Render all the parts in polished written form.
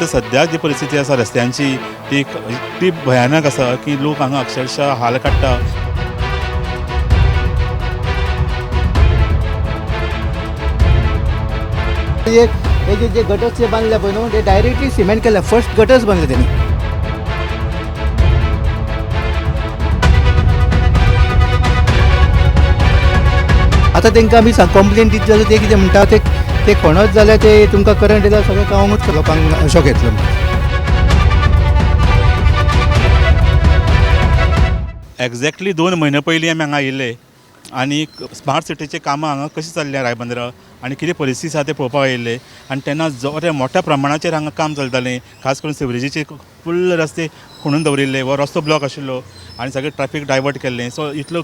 आतां सद्या जी परिस्थिती आसा रस्त्यांची ती ती भयानक आसा की लोक हांगा अक्षरशः हाल काडटा. एक हे जे जे गटर्स जे बांदले पळय न्हू, ते डायरेक्टली सिमेंट केले. फर्स्ट गटर्स बांदले तेणी. आतां तांकां आमी कंप्लेन दित जाल्यार ते कितें म्हणटा, ते ते खणत जाल्यार ते तुमकां करंट येता, सगळें गांवांकूच लोकांक शॉक येतलो. एग्जॅक्टली 2 म्हयने पयलीं आमी हांगा आयिल्ले आनी स्मार्ट सिटीचें कामां हांगा कशीं चल्ल्या रायबंदरा आनी कितें परिस्थिती आसा तें पळोवपाक आयिल्ले. आनी तेन्ना जोरे मोठ्या प्रमाणाचेर हांगा काम चलतालें. खास करून सिवरेजीचे फुल्ल रस्ते खणून दवरिल्ले हो रस्तो ब्लॉक आशिल्लो आनी सगळें ट्रॅफीक डायवर्ट केल्लें. सो इतलो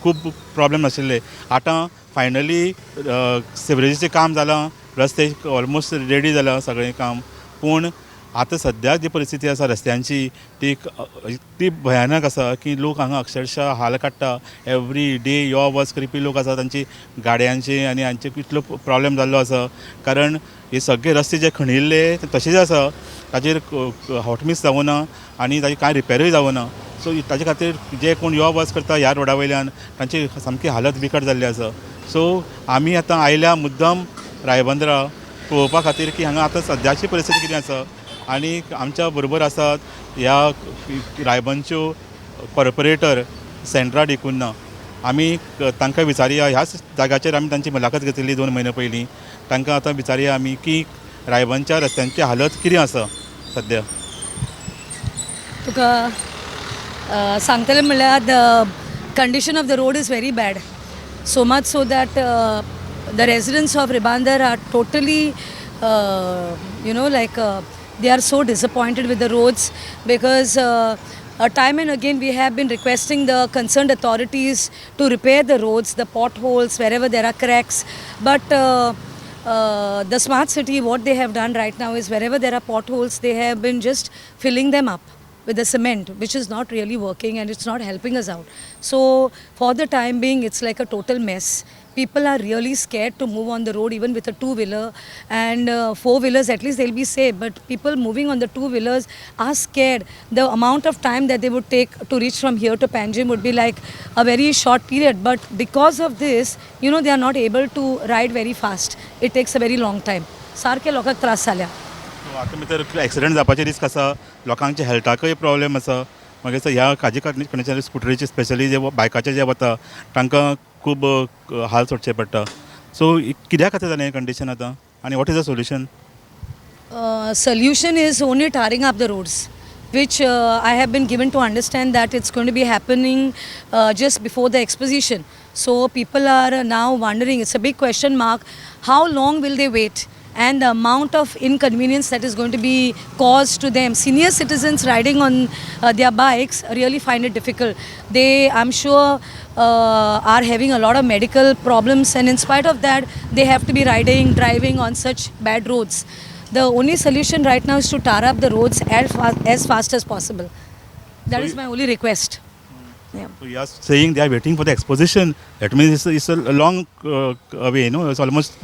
खूब प्रॉब्लम आशिल्ले. आतां फायनली सिवरेजीचें काम जालां, रस्ते ऑलमोस्ट रेडी जालां सगळें काम. पूण आतां सद्या जी परिस्थिती आसा रस्त्यांची ती ती भयानक आसा की लोक हांगा अक्षरशः हाल काडटा. एवरी डे यो वच करपी लोक आसा, तांची गाडयांची आनी हांचे इतलो प्रॉब्लम जाल्लो आसा, कारण हे सगळे रस्ते जे खणिल्ले ते तशेच आसा. ताजेर हॉटमिक्स जावना आनी ताजी कांय रिपेरूय जावना. सो ताजे खातीर जे कोण यो वच करता ह्या रोडा वयल्यान तांची सामकी हालत बिकट जाल्ली आसा. सो आमी आतां आयल्या मुद्दम रायबंदरा पळोवपा खातीर की हांगा आतां सद्याची परिस्थिती कितें आसा. आनी आमच्या बरोबर आसात ह्या रायबंदच्यो कॉर्पोरेटर सेंड्रा डिकुन्हा. आमी तांकां विचारया. ह्याच जाग्याचेर आमी तांची मुलाखत घेतिल्ली 2 म्हयने पयलीं. तांकां आतां विचारया आमी की रायबंदच्या रस्त्यांची हालत कितें आसा सद्या. तुका सांगतलें म्हणल्यार, the condition of the road is very bad, so much so that the residents of Ribandar are totally like, they are so disappointed with the roads because time and again we have been requesting the concerned authorities to repair the roads, the potholes, wherever there are cracks. But the smart city, what they have done right now is wherever there are potholes, they have been just filling them up with the cement, which is not really working and it's not helping us out. So, for the time being, it's like a total mess. People are really scared to move on the road, even with a two wheeler and four wheelers, at least they'll be safe. But people moving on the two wheelers are scared. The amount of time that they would take to reach from here to Panjim would be like a very short period. But because of this, they are not able to ride very fast. It takes a very long time. सारखे लोकांक त्रास जाल्या. So आतां भितर accident जावपाचे risk आसा, लोकांच्या हेल्थाकय problem आसा. मागीर ह्या काजी कंडिशन स्कुटरीचे स्पेशली जे बायकाचे जे वता तांकां खूब हाल सोंसचे पडटा. सो कित्या खातीर जालें हें कंडिशन आतां आनी what is the solution? Solution is only tarring up the roads, which I have been given to understand that it's going to be happening just before the exposition. So people are now wondering, it's a big question mark, how long will they wait? And the amount of inconvenience that is going to be caused to them. Senior citizens riding on their bikes really find it difficult. They, I'm sure, are having a lot of medical problems, and in spite of that, they have to be riding, driving on such bad roads. The only solution right now is to tar up the roads as fast as possible. That So is my only request. Yeah. So you are saying they are waiting for the exposition. That means it's a long away, no? It's almost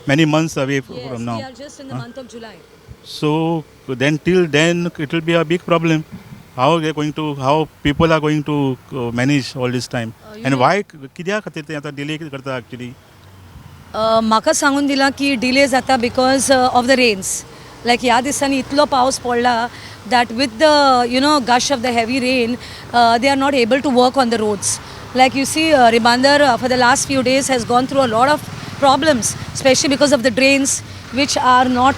many months away Yes, from now. We are just in the month of July. So then till then it will be a big problem. How people are going to manage all this time? You And know- why, कित्या खातीर ते आतां delay करता actually? म्हाका सांगून दिलां की delay जाता because of the rains. Like ह्या दिसांनी इतलो पावस पडला that with the gush of the heavy rain, they are not able to work on the roads. Like you see, Ribandar for the last few days has gone through a lot of problems, specially because of the drains which are not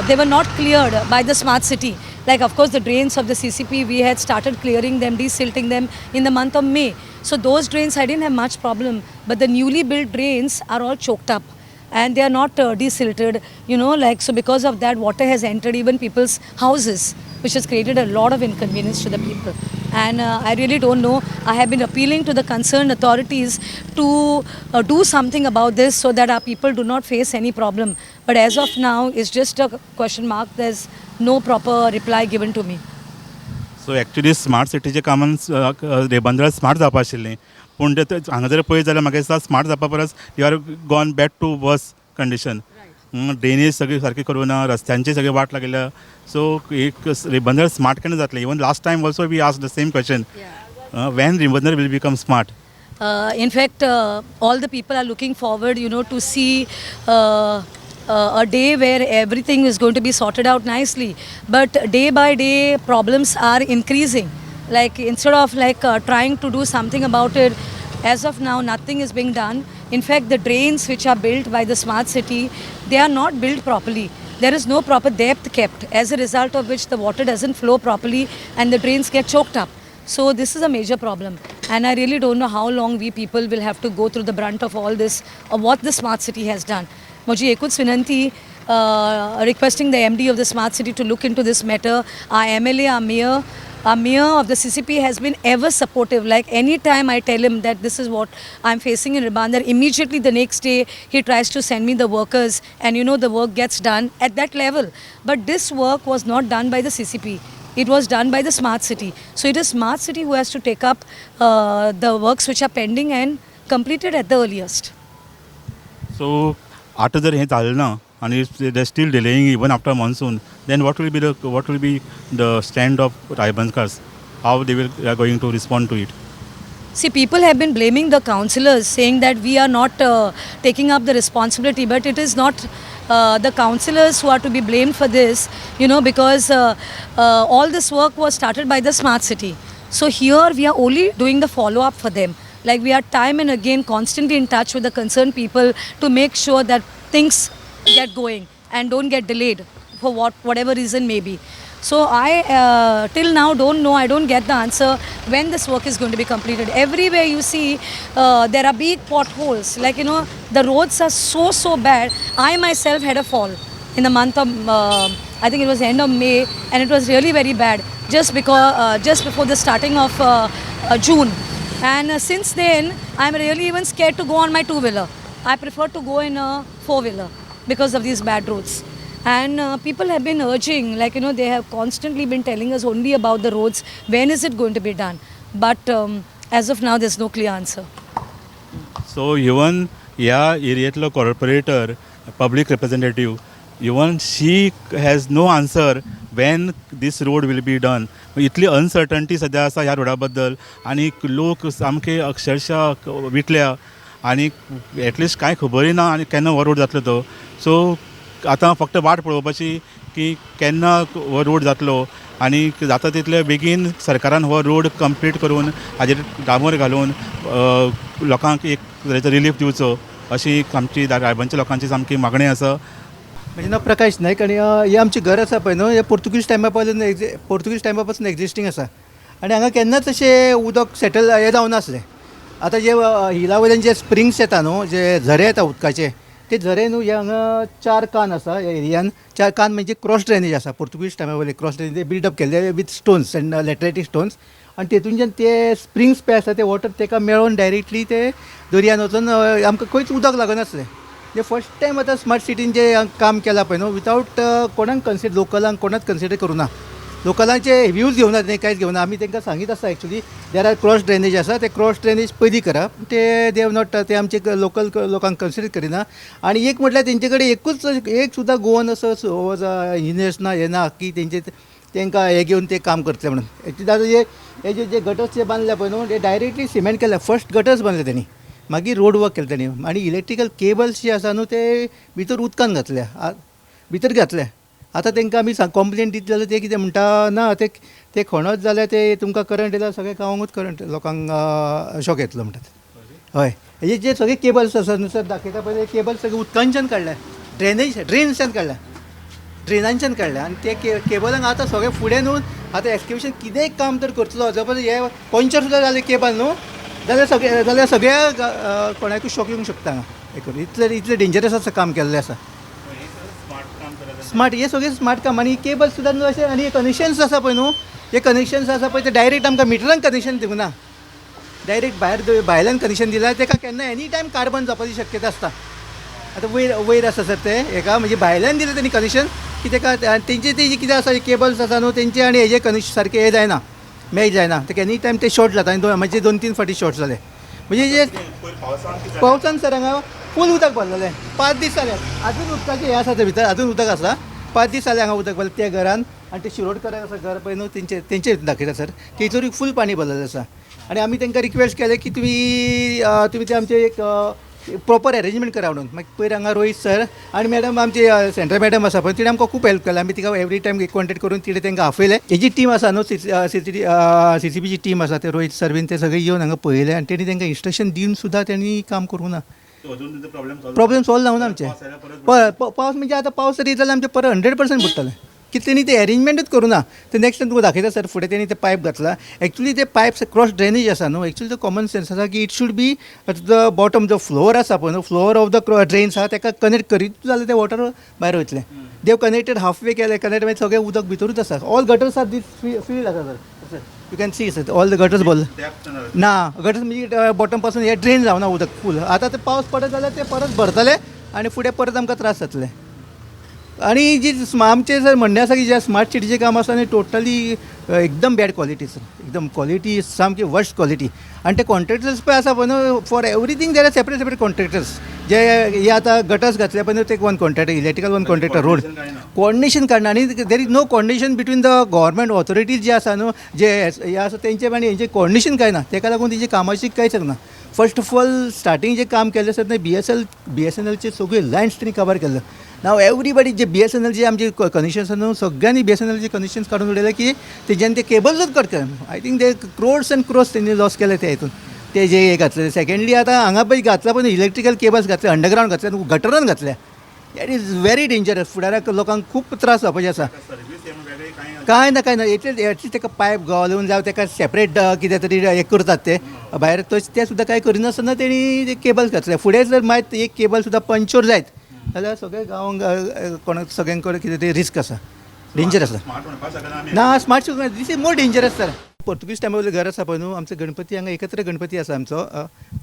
they were not cleared by the smart city. Like, of course, the drains of the CCP, we had started clearing them, desilting them in the month of May. So those drains, I didn't have much problem. But the newly built drains are all choked up and they are not desilted, like, so because of that, water has entered even people's houses, which has created a lot of inconvenience to the people. And I really don't know. I have been appealing to the concerned authorities to do something about this so that our people do not face any problem. But as of now, it's just a question mark. There's no proper reply given to me. So actually smart सिटीच्या कामान रेबंदरा smart जावपा आशिल्लें, पूण ते हांगा जर पळयत जाल्यार म्हाका दिसता स्मार्ट जावपा परस you are gone back to worse condition. Drainage सगळी सारकी करूं ना, रस्त्यांची सगळी वाट लागिल्ल्या. सो एक रिबंदर स्मार्ट केन्ना जातलें? Even last time also we ask the same question, when Ribandar will become smart? In fact, all the people are looking forward to see a day where everything is going to be sorted out nicely. But day by day, problems are increasing. Like instead of like trying to do something about it, as of now, nothing is being done. In fact, the drains which are built by the smart city, they are not built properly. There is no proper depth kept, as a result of which the water doesn't flow properly and the drains get choked up. So this is a major problem, and I really don't know how long we people will have to go through the brunt of all this, or what the smart city has done. म्हजी एकूच विनंती, requesting the MD of the smart city to look into this matter. Our MLA, our mayor of the CCP has been ever supportive. Like any time I tell him that this is what I'm facing in Ribandar, immediately the next day he tries to send me the workers, and the work gets done at that level. But this work was not done by the CCP. It was done by the smart city. So it is smart city who has to take up the works which are pending and complete it at the earliest. So आतां जर हें जालें ना आनी they still delaying even after monsoon, then what will be the stand of Ribandkars? How they will are going to respond to it? See, people have been blaming the councillors, saying that we are not taking up the responsibility, but it is not the councillors who are to be blamed for this, because all this work was started by the smart city. So here we are only doing the follow up for them. Like we are time and again constantly in touch with the concerned people to make sure that things get going and don't get delayed for whatever reason may be. So I till now don't know. I don't get the answer when this work is going to be completed. Everywhere you see, there are big potholes. Like the roads are so so bad. I myself had a fall in the month of I think it was end of May, and it was really very bad. Just before the starting of June, and since then I'm really even scared to go on my two wheeler. I prefer to go in a four wheeler because of these bad roads. And people have been urging, like, they have constantly been telling us only about the roads. When is it going to be done? But as of now, there's no clear answer. So even ह्या एरियेंतलो corporator, public representative, even she has no answer when this road will be done. इतली uncertainty सद्या आसा ह्या रोडा बद्दल आनी लोक सामके अक्षरशा विटल्या आनी एटलिस्ट कांय खबरूय ना आनी केन्ना हो रोड जातलो तो. सो आतां फक्त वाट पळोवपाची की केन्ना हो रोड जातलो आनी जाता तितले बेगीन सरकारान हो रोड कंप्लीट करून हाजेर डांबर घालून लोकांक एक तरेचो रिलीफ दिवचो अशी आमची रायबंदच्या लोकांची सामकी मागणी आसा. म्हजें नांव प्रकाश नायक आनी हें आमचें घर आसा पळय न्हू, हें पुर्तुगीज टायमा पासून एक्झिस्टींग आसा आनी हांगा केन्नाच अशें उदक सेटल हें जावनासलें. आतां जे हिला वयल्यान जे स्प्रिंग्स येता न्हू, जे झरे येता उदकाचे, ते झरे न्हू हे हांगा चार कान आसा ह्या एरियान. चार कान म्हणजे क्रॉस ड्रेनेज आसा. पुर्तुगीज टायमा वयले क्रॉस ड्रेनेज बिल्डअप केल्ले with stones and lateritic stones आनी तेतूनच्यान ते स्प्रिंग्स पळय आसा ते वॉटर तेका मेळोन डायरेक्टली ते दर्यान वचून आमकां खंयच उदक लागनासलें. जे फर्स्ट टायम आतां स्मार्ट सिटीन जे काम केलां पळय न्हू, विदावट कोणाक कन्सिडर, लोकलांक कोणाक कन्सिडर करूं ना, लोकलांचे व्यूज घेवना, तें कांयच घेवना. आमी तांकां सांगीत आसता, actually there are cross drainage आसा, ते क्रॉस ड्रेनेज पयलीं करा. ते they not, ते आमचे लोकल लोकांक कन्सिडर करिना. आनी एक म्हटल्यार तेंचे कडेन एकूच एक सुद्दां गोवन असो इंजिनियर्स ना, हे ना की तेंचे तांकां हें घेवन ते काम करतले म्हणून. एक्चुली आतां हे जे जे गटर्स जे बांदले पळय न्हू, ते डायरेक्टली सिमेंट केले. फर्स्ट गटर्स बांदले तेणी, मागीर रोड वर्क केलें तेणी आनी इलेक्ट्रिकल केबल्स जे आसा न्हू ते भितर उदकान घातल्या, भितर घातले. आतां तांकां आमी कंप्लेन दित जाल्यार ते कितें म्हणटा, ना ते ते खणत जाल्यार ते तुमकां करंट येयल्यार सगळें गांवांकूच करंट लोकांक शॉक येतलो म्हणटात. हय, हे जे सगळे केबल्स आसा न्हू सर, दाखयता पळय, ते केबल्स सगळे उदकांच्यान काडल्या, ड्रेनेज ड्रेन्सच्यान काडल्या, ड्रेनांच्यान काडल्या. आनी ते केबलांक आतां सगळें फुडें न्हू आतां एक्सकेवेशन कितेंय काम तर करतलो, जर हे पंचर सुद्दां जालें केबल न्हू जाल्यार सगळे, जाल्यार सगळ्या कोणाकूय शॉक येवंक शकता हांगा. हें करून इतलें इतलें डेंजरस आसा काम केल्लें आसा. स्मार्ट, हे सगळें स्मार्ट काम. आनी केबल सुद्दां न्हू अशें, आनी कनेक्शन्स आसा पळय न्हू, हे कनेक्शन्स आसा पळय ते डायरेक्ट आमकां मिटरान कनेक्शन दिवंक ना, डायरेक्ट भायर भायल्यान कनेक्शन दिल्यार ताका केन्ना एनी टायम कार्बन जावपाची शक्यता आसता. आतां वयर वयर आसा सर ते हेका, म्हणजे भायल्यान दिलें तेणी कनेक्शन की ताका तेंचे ते कितें आसा केबल्स आसा न्हू तेंचे आनी हेजे कनेक्शन सारकें हें जायना, मॅच जायना, तेका एनी टायम ते शॉर्ट जाता. आनी म्हणजे 2-3 फावटी शॉर्ट जाले. म्हणजे जे पावसान सर हांगा फूल उदक भरलेलें. 5 दीस जाले अजून उदकाचें हें आसा, ते भितर अजून उदक आसा. 5 दीस जाले हांगा उदक भरलें त्या घरान. आनी ते शिरोडकराक आसा घर पळय न्हू, तेंचे दाखयता सर, थंयसरूय फूल पाणी भरलेलें आसा. आनी आमी तांकां रिक्वेस्ट केलें की तुमी ते आमचे एक प्रॉपर एरेंजमेंट करा म्हणून. मागीर पयर हांगा रोहीत सर आनी मॅडम आमची सेंट्रल मॅडम आसा पळय, तिणें आमकां खूब हेल्प केलें. आमी तिका एवरी टायम कॉन्टेक्ट करून तिणें तांकां आपयलें. हेजी टीम आसा न्हू, सीसीबीची टीम आसा, ते रोहीत सर बीन ते सगळे येवन हांगा पळयलें आनी तेणी तांकां इन्स्ट्रक्शन दिवन सुद्दां तेणी काम करूंक ना. प्रॉब्लेम सॉल्व जावना आमचें. पावस म्हणजे आतां पावस जरी जाल्यार आमचें परत 100% बुडटलें. कितें तेणी ते एरेंजमेंटूच करूं ना. ते नेक्स्ट टायम तुका दाखयता सर, फुडें तेणी ते पायप घातला. एक्चुली ते पायप क्रॉस ड्रेनेज आसा न्हू, एक्चुली तो कॉमन सेन्स आसा की it should be the bottom जो फ्लोर आसा पळय न्हू, फ्लोर ऑफ the drains आसा ताका कनेक्ट करीत जाल्यार ते वॉटर भायर वयतलें. देव कनेक्टेड हाफ वे केलें, कनेक्ट मागीर सगळें उदक भितरूच आसा. All gutters are this filled आसा sir, you can see sir, all the gutters भरले ना. गटर्स म्हणजे बॉटम पासून हे ड्रेन जावना उदक फूल. आतां ते पावस पडत जाल्यार ते परत भरतले आनी फुडें परत आमकां त्रास जातले. आनी जी आमचें सर म्हणणें आसा की जे स्मार्ट सिटीचें काम आसा न्ही, टोटली एकदम बॅड क्वॉलिटी सर, एकदम क्वॉलिटी सामकी वर्स्ट क्वॉलिटी. आनी ते कॉन्ट्रॅक्टर्स पळय आसा पळय न्हू, for everything there are separate separate contractors. जे हे आतां गटर्स घातले पळय न्हू, ते one contractor, electrical one contractor, road coordination काडना. आनी there is no coordination between the government authorities जे आसा न्हू, जे हे आसा तेंचे आनी हेंचें कोऑर्डिनेशन कांय ना. तेका लागून तेंचे कामाची कांयच ना. फर्स्ट ऑफ ऑल स्टार्टींग जें काम केल्लें आसा तें बीएसएनएलचे सगळे लायन्स तेणी कवर केल्ले. नाव एवरीबडी जे बीएसएनएलचे आमचे कनेक्शन्स आसा न्हू, सगळ्यांनी बीएसएनएलचे कनेक्शन्स काडून उडयले की तेज्यान ते केबल्सूच कट केले. I think ते क्रोर्स अँड क्रोर्स तेंणी लॉस केले ते हितून ते जे हे घातले. सेकंडली आतां हांगा पळय घातला पळय इलेक्ट्रिकल केबल्स घातले, अंडरग्रावंड घातले, गटरान घातले. That is very dangerous. फुडाराक लोकांक खूब त्रास जावपाचे आसा. कांय ना, कांय ना. एटलीस्ट ताका पायप घालून जावं ताका सेपरेट कितें तरी हें करतात ते भायर, ते सुद्दां कांय करिनासतना तेणी ते केबल्स घातले. फुडें जर मागीर एक केबल सुद्दां पंक्चर जायत जाल्यार सगळे गांवांक कोणाक सगळ्यांक कितें तरी रिस्क आसा, डेंजर आसा. ना smart, this is more dangerous sir. Portuguese टायमा वयलें घर आसा पळय न्हू, आमचो गणपती हांगा एकत्र गणपती आसा आमचो.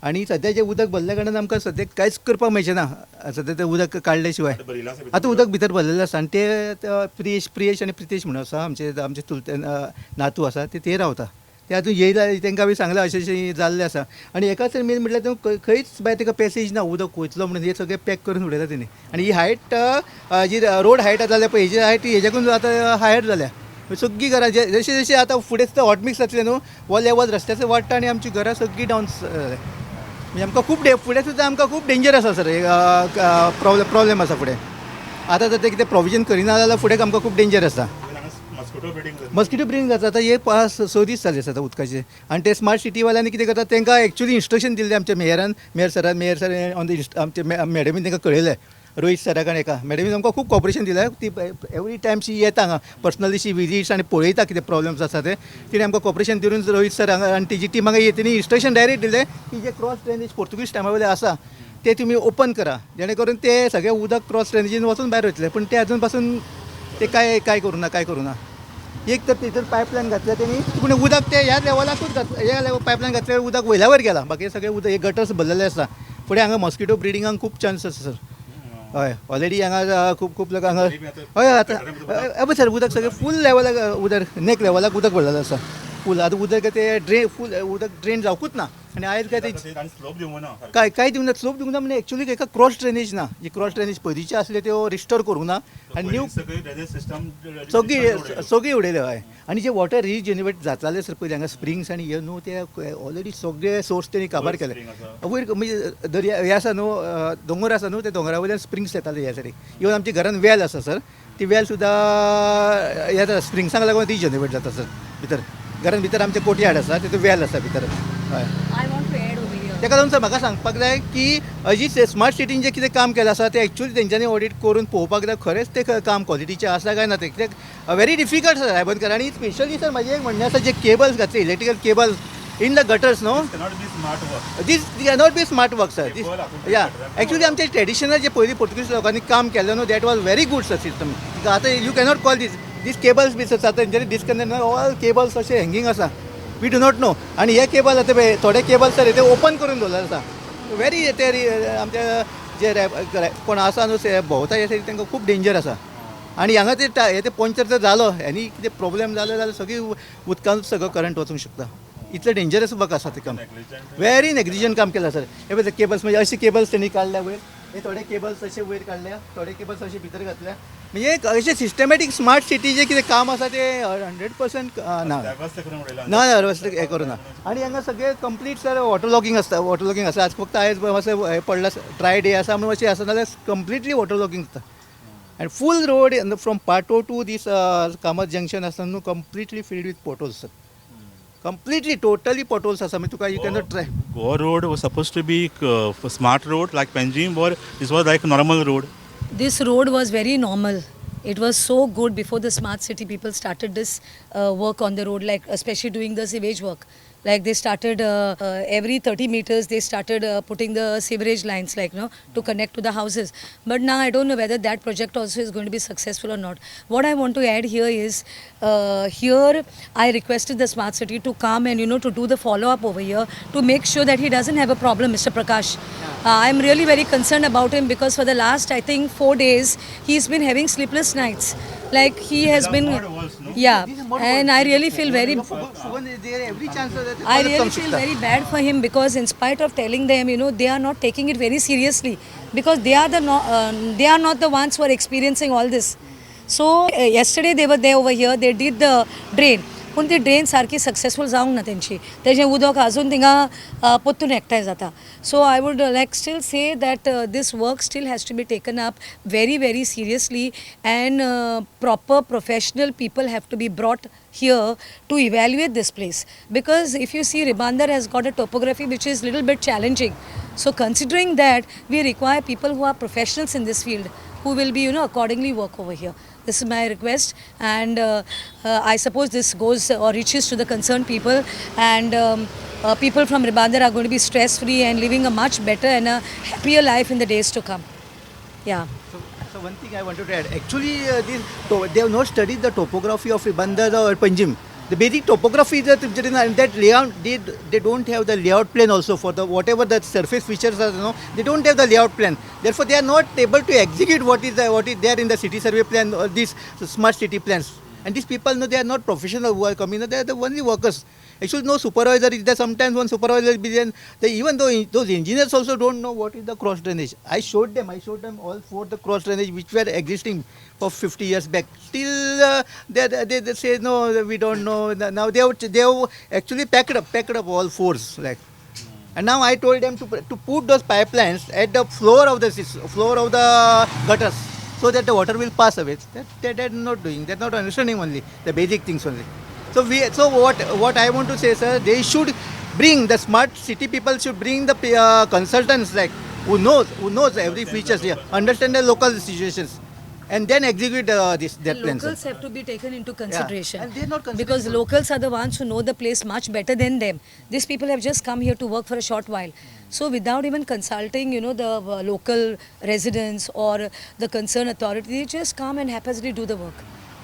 आनी सद्या जें उदक भरल्या कारणान आमकां सद्याक कांयच करपाक मेळचें ना. सद्या तें उदक काडले शिवाय आतां उदक भितर भरलेलें आसा. आनी ते प्रियेश आनी प्रितेश म्हणून आसा, आमचे आमचे चुलते नातू आसा, ते ते रावता. ते आजून येयला, तांकां हांवें सांगलां अशें अशें जाल्लें आसा. आनी एकाच मेन म्हटल्यार तें खंयच भायर ताका पॅसेज ना, उदक वयतलो म्हणून हें सगळें पॅक करून उडयला तेणी. आनी ही हायट जी रोड हायट जाल्या पळय, हेजी हायट हेज्याकून आतां हायर जाल्या सगळीं घरां. जे जशें जशें आतां फुडें सुद्दां हॉट मिक्स जातलें न्हू, हो लेवल रस्त्याचो वाडटा आनी आमची घरां सगळीं डावन जाल्या. म्हणजे आमकां खूब फुडें सुद्दां आमकां खूब डेंजर आसा सर, प्रॉब्लेम आसा फुडें. आतां जर ते कितें प्रोविजन करिना जाल्यार फुडें आमकां खूब डेंजर आसा. मस्किटो ब्रिडींग जाता. आतां हे 5-6 दीस जाले आसा उदकाचे. आनी ते स्मार्ट सिटीवाल्यांनी कितें करता, तांकां एक्चुली इन्स्ट्रक्शन दिल्लें आमच्या मेयरान, मेयर सरान, मेयर सर ऑन the आमचे मॅडमीन तांकां कळयलें, रोहीत सराक आनी एका मॅडमीन आमकां खूब कॉपरेशन दिलें. ती एवरी टायम शी येता हांगा पर्सनली, शी विजीट्स आनी पळयता कितें प्रॉब्लम्स आसा ते. तिणें आमकां कॉपरेशन दिवन रोहीत सर हांगा आनी तेजी टीम हांगा तेणी इन्स्ट्रक्शन डायरेक्ट दिलें की जे क्रॉस ड्रेनेज पोर्तुगीज टायमा वयले आसा ते तुमी ओपन करा, जेणे करून ते सगळे उदक क्रॉस ड्रेनेजीन वचून भायर वयतले. पूण ते अजून पासून ते काय काय करूं ना, काय करूं ना. एक तर थंयसर पायपलायन घातल्या तेणी, पूण उदक ते ह्या लेवलाकूच घातलें. ह्या लेवल पायपलायन घातल्यार उदक वयल्या वयर गेलां, बाकी सगळें उदक हे गटर्स भरलेले आसा. फुडें हांगा मॉस्किटो ब्रिडिंगाक खूब चान्स आसा सर. हय, ऑलरेडी हांगा खूब खूब लोक हांगा. हय, आतां हय सर, उदक सगळें फूल लेवलाक, उदक नेक लेवलाक उदक भरलेलें आसा फूल. आतां उदक ते ड्रेन फूल उदक ड्रेन जावकूच ना. आनी आयज काय ते काय काय दिवंक ना, स्लोप दिवंक ना. म्हणजे एक्चुली एका क्रॉस ड्रेनेज ना, जी क्रॉस ड्रेनेज पयलींची आसले त्यो रिस्टोर करूंक ना आनी न्यू सगळी सगळी उडयले. हय, आनी जे वॉटर रिजनरेट जाताले सर पयलीं हांगा स्प्रिंग्स आनी हे न्हू, ते ऑलरेडी सगळे सोर्स तेणी काबार केले. वयर म्हणजे दर्या हे आसा न्हू, दोंगर आसा न्हू, त्या दोंगरा वयल्यान स्प्रिंग्स येताले ह्या सायडीक. इवन आमच्या घरान वेल आसा सर, ती वेल सुद्दां येता स्प्रिंग्सांक लागून रिजनरेट जाता सर. भितर घरान भितर आमचें कोटयार्ड आसा, तितून वेल आसा भितर. हय. I want to add over here. ताका लागून सर म्हाका सांगपाक जाय की हजी स्मार्ट सिटीन जें कितें काम केलें आसा तें एक्चुअली तेंच्यांनी ऑडिट करून पळोवपाक जाय, खरेंच तें काम क्वॉलिटीचें आसा काय ना तें. कित्याक व्हेरी डिफिकल्ट सर रायबंदकर. आनी स्पेशली सर म्हाजें एक म्हणणें आसा, जे केबल्स घातले electrical cables in the gutters न्हू, this cannot be smart work sir. This या एक्चुअली आमचे ट्रेडिशनल जे पयलीं पोर्तुगीज लोकांनी काम केल्लें न्हू, that was very good sir system. आतां you cannot call these these cables B sir. आतां तेंच्यांनी डिस्कनेक्ट ऑल केबल्स अशे हँगींग आसा, we do not know. आनी हे केबल आतां पळय, थोडे केबल सर ते ओपन करून दवरलेले आसा. व्हेरी ते आमचे जे कोण आसा न्हू भोंवता हे सायडीन तांकां खूब डेंजर आसा. आनी हांगा ते हे ते पंक्चर जर जालो आनी कितें प्रॉब्लेम जालो जाल्यार सगळी उदकान सगळो करंट वचूंक शकता. इतलें डेंजरस वर्क आसा तें काम. वेरी नेग्लिजंट काम केलां सर. हे पळय, केबल्स म्हणजे अशे केबल्स तेणी काडल्या वयर. हे थोडे केबल्स अशे वयर काडल्या, थोडे केबल्स अशे भितर घातल्या. म्हणजे एक अशें सिस्टमॅटीक स्मार्ट सिटीचें कितें काम आसा तें 100% ना. ना ना, रस्ते हें करूं ना. आनी हांगा सगळें कंप्लीट सर वॉटर लॉगिंग आसता, वॉटर लॉगिंग आसा. आज फक्त आयज मातशें हें पडलां, ड्राय डे आसा म्हणून मातशें आसा, नाल्यार कंप्लिटली वॉटर लॉगिंग आसता. आनी full road from Patto to this Kamat junction आसा न्हू, completely filled with potholes sir, completely totally potholes आसा. मागीर तुका you cannot try. Goa road was supposed to be smart road like Panjim, or this was like normal road? This road was very normal. It was so good before the smart city people started this work on the road, like especially doing the sewage work. Like they started every 30 meters, they started putting the sewerage lines, like no, to connect to the houses. But now I don't know whether that project also is going to be successful or not. What I want to add here is, here I requested the smart city to come and to do the follow up over here to make sure that he doesn't have a problem, Mr. Prakash. I am really very concerned about him because for the last, I think, 4 days he's been having sleepless nights. Like he has been, mud walls, no? Yeah, and I really feel very. Every chance. I really feel very bad for him because in spite of telling them, they are not taking it very seriously because they are the no, they are not the ones who are experiencing all this. So yesterday they were there over here. They did the drain. पूण ती drain सारकी successful जावंक ना तेंची. तेजें उदक अजून थिंगा परतून एकठांय जाता. So I would like still say that this work still has to be taken up very very seriously and proper professional people have to be brought here to evaluate this place, because if you see, Ribandar has got a topography which is little bit challenging. So considering that, we require people who are professionals in this field, who will be accordingly work over here. This is my request, and I suppose this goes or reaches to the concerned people, and people from Ribandar are going to be stress free and living a much better and a happier life in the days to come. Yeah. So one thing I wanted to add, actually they have not studied the topography of Ribandar or Panjim. The basic topography that and that layout, they don't have the layout plan also for the whatever the surface features are, they don't have the layout plan. Therefore, they are not able to execute what is there in the city survey plan or these smart city plans. And these people, no, they are not professional who are coming, they are the only workers. Actually, no supervisor is there. Sometimes one supervisor will be there. They, even though those engineers also don't know what is the cross drainage. I showed them. I showed them all four the cross drainage which were existing for 50 years back. Still, they say no, we don't know. Now they have actually packed up all fours like. And now I told them to put those pipelines at the floor of the gutters so that the water will pass away. That they're not doing. They're not understanding only the basic things only. So what I want to say, sir, they should bring the smart city people should bring the consultants like who knows every features here, understand the local situations, and then execute this that The plan, sir. Locals have to be taken into consideration. And they're not considering Because locals are the ones who know the place much better than them. These people have just come here to work for a short while. So without even consulting, the local residents or the concerned authority, they just come and haphazardly do the work,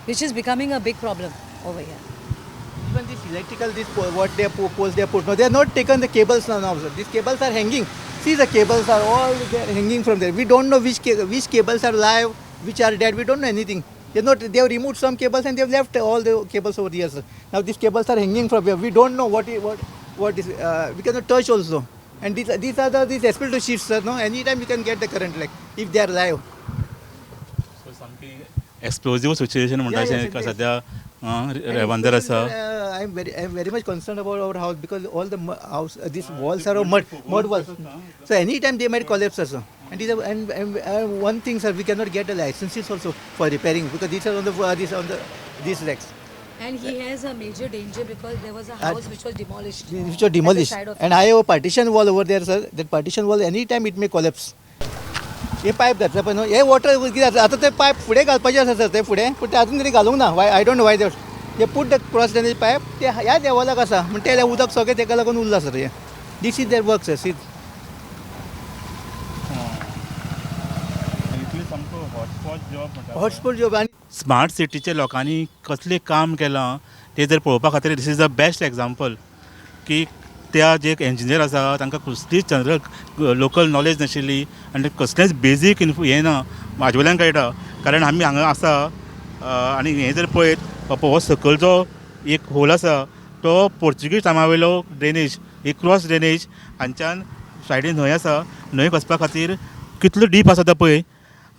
which is becoming a big problem over here. Even this electrical, this what they poles they are put, no, they are not taken the cables now. Now, sir. These cables are hanging. See, the cables are all they are hanging from there. We don't know which cables are live, which are dead. We don't know anything. They not they have removed some cables and they have left all the cables over here, sir. Now these cables are hanging from here. We don't know what what is. We cannot touch also. And these are the these asbestos sheets, sir. No, anytime you can get the current, like if they are live. So सामकी एक्सप्लोजीव situation म्हणटा अशें सद्या रेबंदर आसा. I am very much concerned about our house because all the house, these walls are of mud walls. So anytime they might collapse also. And, these are, and one thing, sir, we cannot get the licenses also for repairing because these are on the these on the these racks And he has a major danger because there was a house which was demolished. Which are demolished. At the side of And I have a partition wall over there, sir. That partition wall, anytime it may collapse. हे pipe घातलं पण हे water कितें जाता आतां ते pipe फुडें घालपाचें आसा सर, ते फुडें पूण ते अजून तरी घालूंक ना. Why I don't know why they put the cross drainage pipe ते ह्या लेवलाक आसा म्हण ते उदक सगळें तेका लागून उरलां सर हें. This is their work, sir, see. इतली सामको हॉटस्पॉट जॉब म्हणटा. हॉटस्पॉट जॉब आनी स्मार्ट सिटीचे लोकांनी कसलें काम केलां तें जर पळोवपा खातीर this is the best example की त्या जे इंजिनियर आसा तांकां कसलीच जनरल लोकल नॉलेज नाशिल्ली आनी कसलेंच बेजीक इन्फो हें ना. म्हाजे वयल्यान कळटा कारण आमी हांगा आसा आनी हें जर पळयत बाबा हो सकयल जो एक होल आसा. तो पोर्चुगीज टायमा वयलो ड्रेनेज, ही क्रॉस ड्रेनेज. हांच्यान सायडीन न्हंय आसा. न्हंयक वचपा खातीर कितलो डीप आसा तो पळय.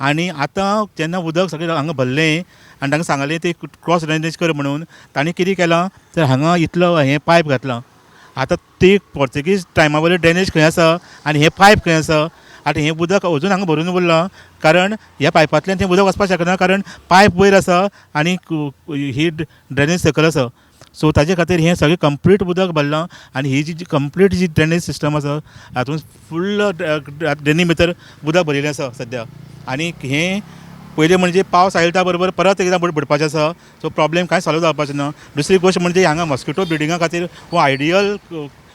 आनी आतां जेन्ना उदक सगळें हांगा भरलें आनी तांकां सांगलें ते क्रॉस ड्रेनेज कर म्हणून, तांणी कितें केलां तर हांगा इतलो हें पायप घातलां. आतां ती पोर्तुगीज टायमा वयली ड्रेनेज खंय आसा आनी हें पायप खंय आसा? आतां हें उदक अजून हांगा भरून उरलां, कारण ह्या पायपांतल्यान तें उदक वचपाक शकना, कारण पायप वयर आसा आनी ही ड्रेनेज सकयल आसा. सो ताजे खातीर हें सगळें कंप्लीट उदक भरलां आनी ही जी कंप्लीट जी ड्रेनेज सिस्टम आसा, हातूंत फुल्ल ड्रेनी भितर उदक भरिल्लें आसा सद्या. आनी हें पयलीं म्हणजे पावस आयले त्या बरोबर परत एकदां बुडपाचें आसा. सो प्रॉब्लेम कांय सॉल्व जावपाचें ना. दुसरी गोश्ट म्हणजे हांगा मॉस्किटो ब्रिडिंगा खातीर हो आयडियल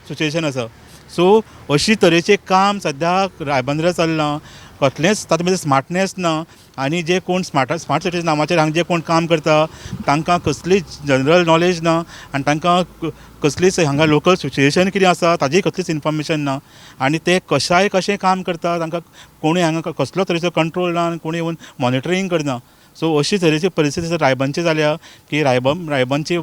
सिच्युएशन आसा. सो अशी तरेचें काम सद्याक रायबंदरा चल्लां. कसलेंच तातूंत भितर स्मार्टनेस ना. आनी जे कोण स्मार्ट स्मार्ट सिटी नांवाचेर हांगा जे कोण काम करता, तांकां कसलीच जनरल नॉलेज ना आनी तांकां कसलीच हांगा लोकल सिच्युएशन कितें आसा ताजी कसलीच इन्फॉर्मेशन ना. आनी ते कशाय कशें काम करता. तांकां कोणूय हांगा कसलो तरेचो कंट्रोल ना आनी कोणूय येवन मॉनिटरींग करना. सो अशी तरेची परिस्थिती रायबनची जाल्या की रायबनची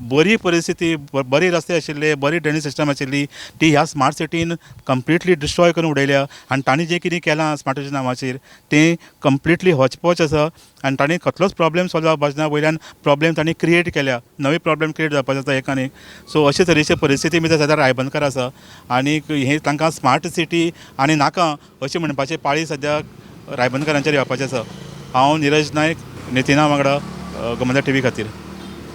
बरी परिस्थिती, बरी रस्ते आशिल्ले, बरी ड्रेनेज सिस्टम आशिल्ली, ती ह्या स्मार्ट सिटीन कंप्लिटली डिस्ट्रॉय करून उडयल्या. आनी तांणी जें कितें केलां स्मार्ट सिटी नांवाचेर तें कंप्लिटली हॉचपॉच आसा आनी तांणी कसलोच प्रॉब्लेम सॉल्व जावपाचो ना. वयल्यान प्रॉब्लेम तांणी क्रिएट केल्या, नवी प्रॉब्लेम क्रिएट जावपाचो आसा एकान एक. सो अशे तरेची परिस्थिती भितर सद्या रायबनकर आसा आनी हें तांकां स्मार्ट सिटी आनी नाका अशें म्हणपाची पाळी सद्या रायबनकरांचेर येवपाचें आसा. हांव निरज नायक, नितिना वांगडा, गोमंतक टीव्ही खातीर.